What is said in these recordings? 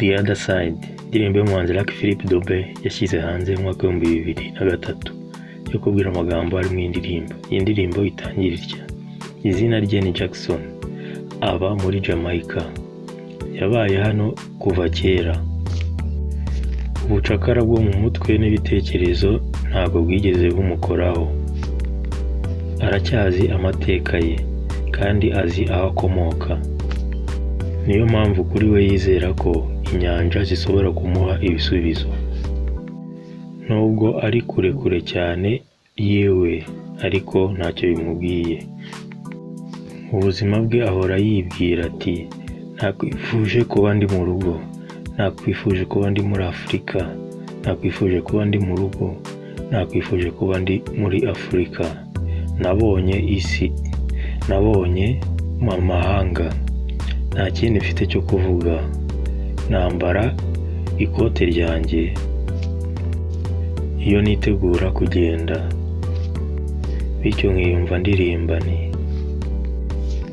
The Other Side, indirimbo y'umuhanzi Lucky Philip Dube yashyize hanze mu mwaka w'2003, yo kubwira amagambo ari mu iyi ndirimbo. Iyi ndirimbo itangira itya: "Izina rye ni Jackson, aba muri Jamaica, yabaye hano kuva kera. Ubucakara bwo mu mutwe n'ibitekerezo ntabwo bwigeze bumukoraho. Aracyazi amateka ye kandi azi aho akomoka. Niyo mpamvu kuri we yizera ko inyanja zishobora kumuha ibisubizo. Nubwo ari kure kure cyane yewe, ariko ntacyo bimubwiye. Mu buzima bwe ahora yibwira ati: 'Nakwifuje kuba ndi mu rugo, nakwifuje kuba ndi muri Afurika, nakwifuje kuba ndi mu rugo, nakwifuje kuba ndi muri Afurika. Nabonye isi, nabonye amahanga, nta kindi mfite cyo kuvuga. Nambara ikote ryanjye iyo nitegura kugenda, bityo nkiyumva ndirimba nti: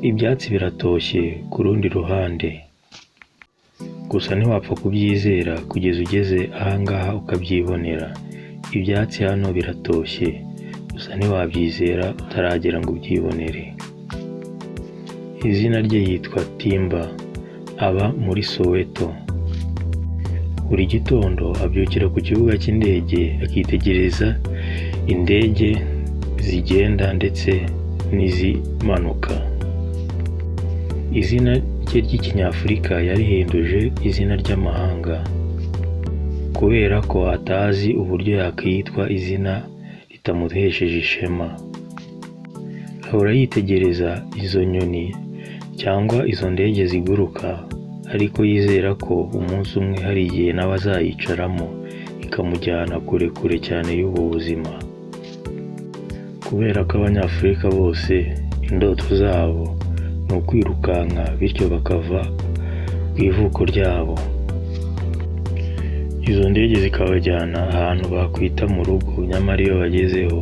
ibyatsi biratoshye ku rundi ruhande. Gusa ntiwapfa kubyizera kugeza ugeze ahangaha ukabyibonera. Ibyatsi hano biratoshye, gusa ntiwabyizera utaragera ngo ubyibonere.'" Izina rye yitwa Timba, aba muri Soweto. Buri gitondo abyukira ku kibuga cy'indege akitegereza indege zigenda ndetse n'izimanuka. Izina rye ry'Ikinyafurika yarihinduje izina ry'amahanga kubera ko atazi uburyo yakwitwa izina ritamuhesheje ishema. Ahora yitegereza izo nyoni cyangwa izo ndege ziguruka, ariko yizera ko umunsi umwe hari igihe nawe azayicaramo ikamujyana kure kure cyane y'ubu buzima. Kubera ko Abanyafurika bose indoto zabo ni ukwirukanka, bityo bakava ku ivuko ryabo, izo ndege zikabajyana ahantu bakwita mu rugo, nyamara iyo bagezeho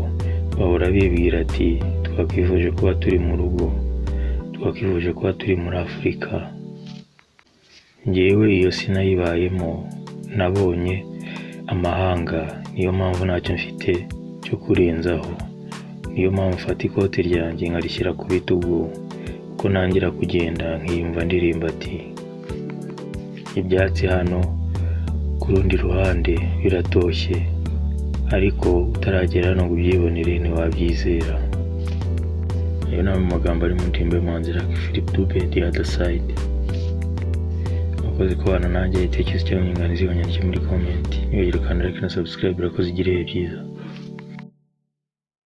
bahora bibwira ati: 'Twakwifuje kuba turi mu rugo, twakwifuje kuba turi muri Afurika.' Njyewe iyo sinayibayemo, nabonye amahanga, niyo mpamvu ntacyo mfite cyo kurenzaho. Niyo mpamvu mfata ikote ryanjye nkarishyira ku bitugu, uko ntangira kugenda nkiyumva ndirimba ati: ibyatsi hano ku rundi ruhande biratoshye, ariko utaragera hano ngo ubyibonere ntiwabyizera.'" Ayo ni amwe mu magambo ari mu ndirimbo y'umuhanzi Lucky Philip Dube, The Other Side. Mwakoze kubana nanjye. Ibitekerezo cyangwa inyunganizi wanyandike muri comment. Ntiwibagirwe gukanda like na subscribe. Urakoze, ugire ibihe byiza.